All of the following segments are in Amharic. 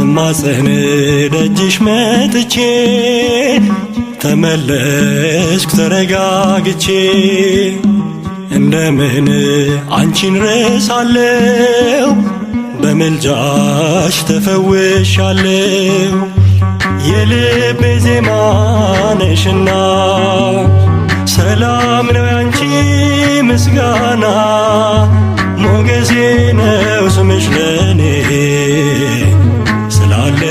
ስማጸን ደጅሽ መጥቼ ተመለስኩ ተረጋግቼ። እንደምን አንቺን ረሳለው በምልጃሽ ተፈውሻለው። የልቤ ዜማ ነሽና ሰላም ነው ያንቺ ምስጋና፣ ሞገሴ ነው ስምሽ ለኔ ስላለሽ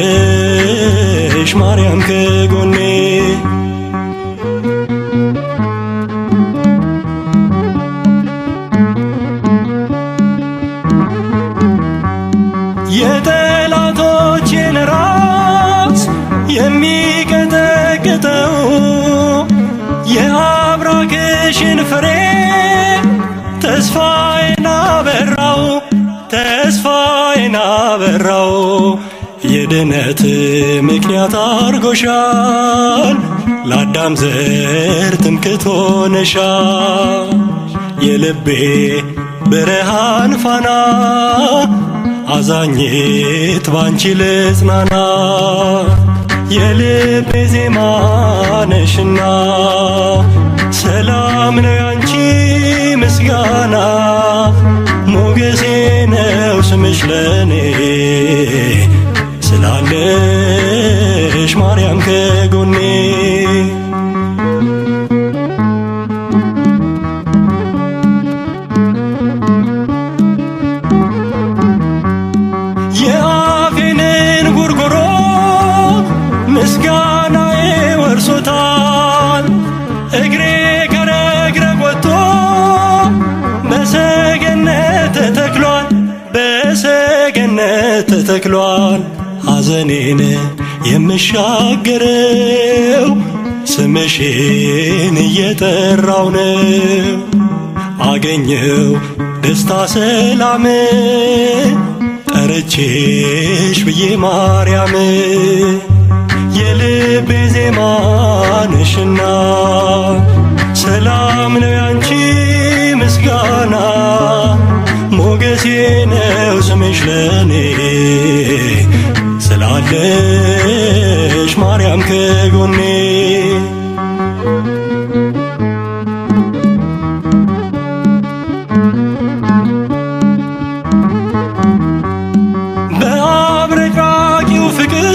ማርያም ከጎኔ። የጠላቶቼን ራስ የሚቀጠቅጠው የአብራክሽን ፍሬ ተስፋዬን አበራው፣ ተስፋዬን አበራው። የድነት ምክንያት አርጎሻል፣ ለአዳም ዘር ትምክህት ሆነሻል። የልቤ ብርሃን ፋና አዛኝት ባንቺ ልጽናና። የልቤ ዜማ ነሽና ሰላም ነው ያንቺ ምስጋና፣ ሞገሴ ነው ስምሽ ለኔ ስላለሽ ማርያም ከጎኔ። የአፌንን ጉርጉሮ ምስጋናዬ ወርሶታል፣ እግሬ ከረግረግ ወጥቶ በሰገነት ተተክሏል፣ በሰገነት ተተክሏል። ሐዘኔን የምሻገረው ስምሽን እየጠራው ነው። አገኘው ደስታ ሰላም ጠርቼሽ ብዬ ማርያም። የልቤ ዜማ ነሽና ሰላም ነው ያንቺ ምስጋና፣ ሞገሴ ነው ስምሽ ለኔ ስላለሽ ማርያም ከጎኔ። በአብረቃቂው ፍቅር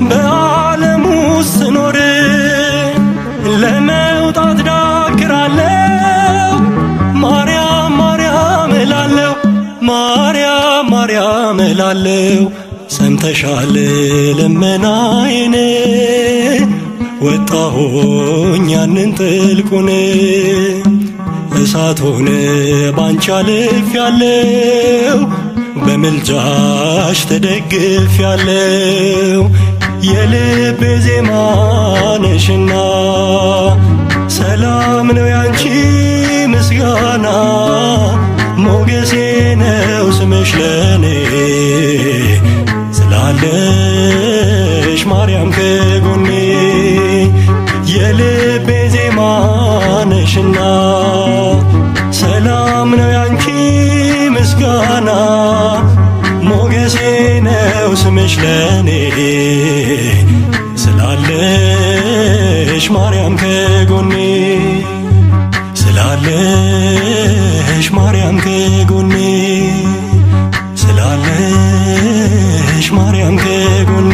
በዓለም ውስጥ ስኖር ለመውጣት ዳክራለው፣ ማርያም ማርያም እላለው፣ ማርያም ማርያም እላለው። ሰምተሻል ልመናዬን፣ ወጣሁኝ ያንን ጥልቁን፣ እሳቱን ባንቺ አልፌያለው፣ በምልጃሽ ተደግፌያለው። የልቤ ዜማ ነሽና ሰላም ነው ያንቺ ምስጋና፣ ሞገሴ ነው ስምሽ ለኔ ስላለሽ ማርያም ከጎኔ። የልቤ ዜማ ነሽና ሰላም ነው ያንቺ ምስጋና፣ ሞገሴ ነው ስምሽ ለኔ ስላለሽ ማርያም ከጎኔ፣ ስላለሽ ማርያም ከጎኔ፣ ስላለሽ ማርያም ከጎኔ።